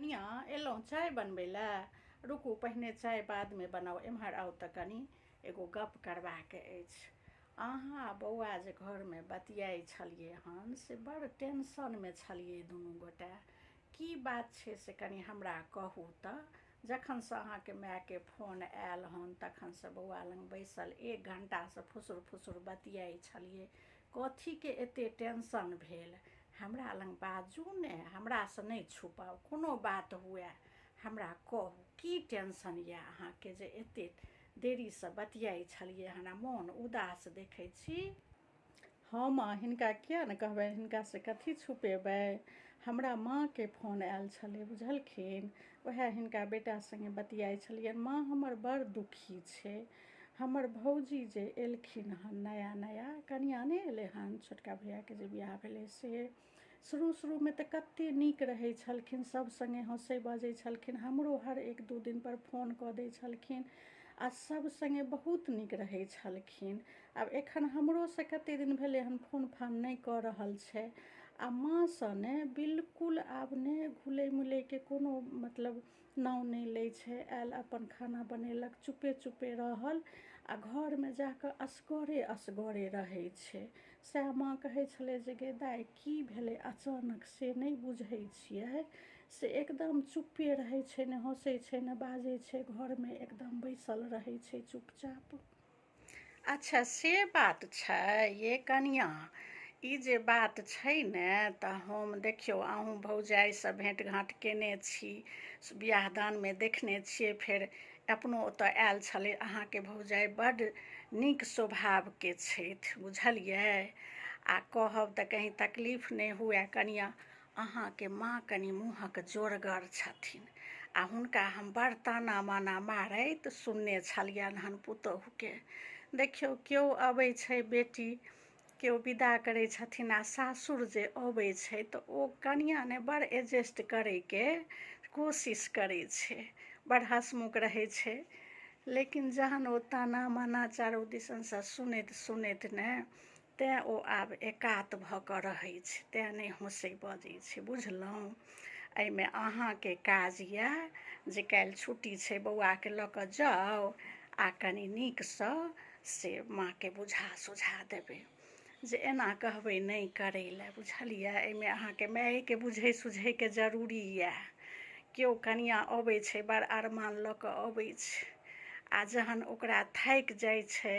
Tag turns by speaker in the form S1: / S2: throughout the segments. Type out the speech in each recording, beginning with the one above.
S1: कनियाँ एलहुँ चाय बनबै लए। रुकू, पहिने चाय बादमे बनाउ, एम्हर आउ तऽ कनी एगो गप करबाक अछि। अहाँ आ बौआ जे घरमे बतियाइ छलियै हन से बड़ टेंशनमे छलियै दुनू गोटे। की बात छै से कनी हमरा कहू तऽ। जखनसँ अहाँके मायके फोन आयल हन तखनसँ बौआ लग बैसल एक घण्टासँ फुसुर फुसुर बतियाइ छलियै। कथीके एते टेंशन भेल? हमरा लग बाजू ने, हमरासँ नहि छुपाउ। कोनो बात हुए हमरा कहू। की टेंशन यऽ अहाँके जे एते देरीसँ बतियाइ छलियै हन आ मोन उदास देखै छी? हँ माँ, हिनका किए ने कहबनि, हिनकासँ कथी छुपेबै। हमरा माँके फोन आयल छलै बुझलखिन। उएह हिनका बेटा सङ्गे बतियाइ छलियनि। माँ हमर बड़ दुखी छै। हमर भौजी जे एलखिन हन नया नया कनिआँ नहि एलै हन, छोटका भैयाके जे बियाह भेलै से शुरू शुरूमे तऽ कतेक नीक रहै छलखिन, सभ सङ्गे हँसै बजै छलखिन, हमरो हर एक दू दिनपर फोन कऽ दै छलखिन आ सभ सङ्गे बहुत नीक रहै छलखिन। आब एखन हमरोसँ कतेक दिन भेलै हन फोन फान नहि कऽ रहल छै आ माँसँ ने बिल्कुल आब ने घुलै मिलैके कोनो मतलब नाम नहि लै छै। आयल अपन खाना बनेलक, चुपे चुपे रहल आ घरमे जा कऽ असगरे असगरे रहै छै। सएह माँ कहै छलै जे गे दाइ, की भेलै अचानक से नहि बुझै छियै, से एकदम चुप्पे रहै छै, ने हँसै छै ने बाजै छै, घरमे एकदम बैसल रहै छै चुपचाप। अच्छा से बात छै ये कनियाँ। ई जे बात छै ने तऽ हम देखियौ अहूँ भौजाइसँ भेँट घाँट केने छी, बियाह दानमे देखने छियै, फेर अपनो ओतऽ आयल छलै। अहाँके भौजाइ बड्ड नीक स्वभावके छथि बुझलियै। आ कहब तऽ कहीं तकलीफ नहि हुए कनियाँ, अहाँके माँ कनि मुँहक जोरगर छथिन आ हुनका हम बड़ ताना माना मारैत सुनने छलियनि हन पुतोहुके। देखियौ केओ अबै छै बेटी केओ विदा करै छथिन आ सासुर जे अबै छै तऽ ओ कनियाँ ने बड़ एडजस्ट करैके कोशिश करै छै, बड़ हँसमुख रहै छै, लेकिन जहन ओ ताना माना चारू दिसनसँ सुनैत सुनैत ने तेँ ओ आब एकात भऽ कऽ रहै छै, तेँ नहि हँसै बजै छै बुझलहुँ। एहिमे अहाँके काज यए जे काल्हि छुट्टी छै, बौआके लऽ कऽ जाउ आ कनि नीकसँ से माँके बुझा सुझा देबै जे एना कहबै नहि करै लए बुझलियै। एहिमे अहाँके मायके बुझै सुझैके जरूरी यए। केओ कनिआँ अबै छै बड़ अरमान लऽ कऽ अबै छै आ जहन ओकरा थाकि जाइ छै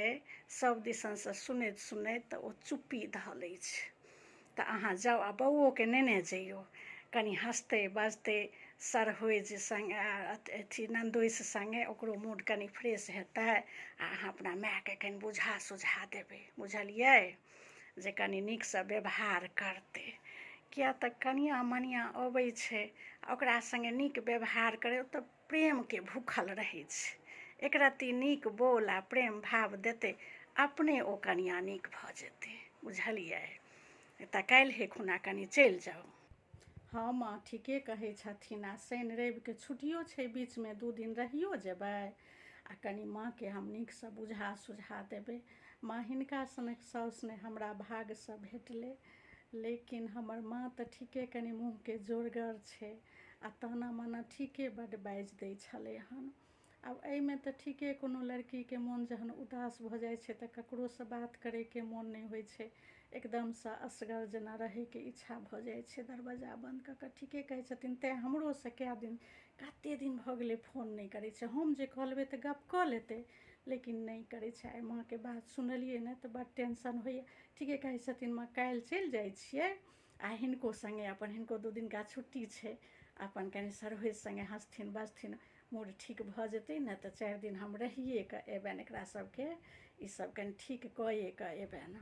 S1: सब दिसनसँ सुनैत सुनैत तऽ ओ चुप्पी धऽ लै छै। तऽ अहाँ जाउ आ बौओके नेने जइयौ, कनि हँसतै बजतै सरहोजि सङ्गे अथी ननदोसि सङ्गे ओकरो मूड कनि फ्रेश हेतै। आ अहाँ अपना मायके कनि बुझा सुझा देबै बुझलियै, जे कनि नीकसँ व्यवहार करतै। किया तऽ कनिआँ मनिआँ अबै छै आ ओकरा सङ्गे नीक व्यवहार करै तऽ प्रेमके भूखल रहै छै। एकरत्ती नीक बोल आ प्रेम भाव देतै अपने ओ कनिआँ नीक भऽ जेतै बुझलियै। तऽ काल्हि खुना कनि चलि जाउ। हँ माँ ठीके कहै छथिन। आ शनि रविके छुट्टियो छै, बीचमे 2 दिन रहियो जेबै आ कनि माँके हम नीकसँ बुझा सुझा देबै। माँ हिनका सनक साउस नहि हमरा भागसँ भेटलै, लेकिन हमर माँ तऽ ठीके कनि मुँहके जोरगर छै आ ताना माना ठीके बड्ड बाजि दै छलै हन। आब एहिमे तऽ ठीके कोनो लड़कीके मोन जहन उदास भऽ जाइ छै तऽ ककरोसँ बात करैके मोन नहि होइ छै, एकदमसँ असगर जेना रहैके इच्छा भऽ जाइ छै दरवाजा बन्द कऽ कऽ। ठीके कहै छथिन। तैँ हमरोसँ कए दिन कते दिन भऽ गेलै फोन नहि करै छै। हम जे कऽ लेबै तऽ गप कऽ लेतै, लेकिन नहि करै छै। आइ माँके बात सुनलियै ने तऽ बड़ टेंशन होइए। ठीके कहै छथिन माँ, काल्हि चलि जाइ छियै आ हिनको सङ्गे अपन हिनको 2 दिनका छुट्टी छै, अपन कनि सरहोजि सङ्गे हँसथिन बजथिन, मूड ठीक भऽ जेतै ने तऽ 4 दिन हम रहिए कऽ अयबनि, एकरा सबके ई सब कनि ठीक कऽए कऽ अयबनि।